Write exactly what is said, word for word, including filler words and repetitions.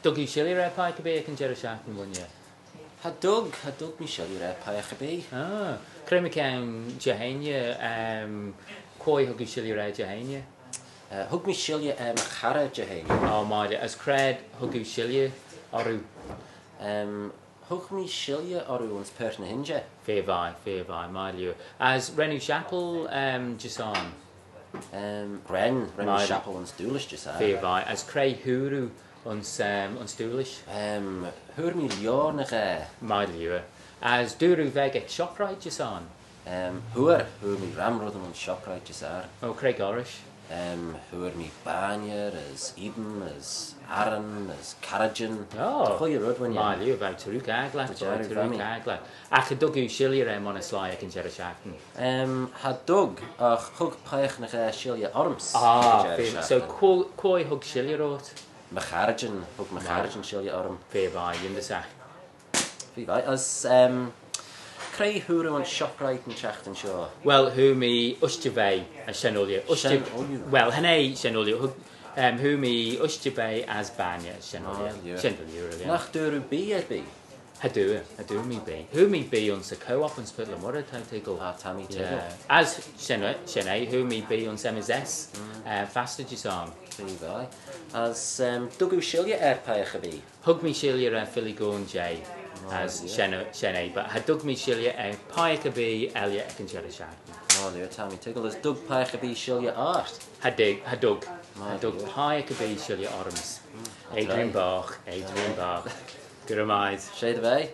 Dug oo shilley er peiagh erbee ec yn jerrey shiaghtin, ghooinney? Cha dug, cha dug mee shilley er peiagh erbee. Ah, cre mychione Jeheiney, um, quoi hug oo shilley er Jeheiney? Uh, hug mee shilley er my charrey Jeheiney. Oh, my, as cre hug oo shilley orroo? Um, hug mee shilley orroo ayns Purt ny h-Inshey. Fir vie, fir vie, my, lhieu. As ren oo shappal, um, Disane? Um, ren, ren shappal ayns Doolish Disane. Fir vie, as cre hooar oo ayns, um, ayns Doolish? Um, hooar mee lioar ny ghaa. My, lhieu. As dooar oo veg ec ShopRite Disane? Um, hooar, hooar mee ram reddyn ayns ShopRite Disane. Oh, cre gollrish? Um, hooar mee bainney, as eeym, as arran, as carriageyn. Oh. Dy chooilley red, ghooinney. My, lhieu, v'ou trooid agglagh, v'ou trooid agglagh. Ach cha dug oo shilley er monney sleih ec yn jerrey shiaghtin? Um, cha dug, agh hug peiagh ny ghaa shilley orrym's. Ah, fir, so quoi, quoi hug shilley ort? My charriageyn, hug my charriageyn shilley orrym. Fir vie, yindyssagh. Fir vie, as, um, cre hooar oo ayns ShopRite yn çhiaghtin shoh? Well, hooar mee ushtey-vea as shen ooilley. Ushtey-, shen ooilley? Well, cha nee shen ooilley. Hug-, um, hooar mee ushtey-vea as bainney as shen ooilley. Ah, lhieu. Shen ooilley, really. Nagh dooar oo bee erbee? Cha dooar, cha dooar mee bee. Hooar mee bee ayns y Co-op ayns Purt le Moirrey, ta mee toiggal. Ah, ta mee toiggal. Yeah. As shen, shen eh, hooar mee bee ayns M S S, uh, fastyr Disane. Fir vie. As, um, dug oo shilley er peiagh erbee? Hug mee shilley er Filly Goan Jay, as shen, shen eh, but cha dug mee shilley er peiagh erbee elley ec yn jerrey shiaghtin. Oh, lhieu, ta mee toiggal, as dug peiagh erbee shilley ort? Cha dug, cha dug. Cha dug peiagh erbee shilley orrym's. Adrian Bourke, Adrian Bourke. Gura mie ayd. She dy ve.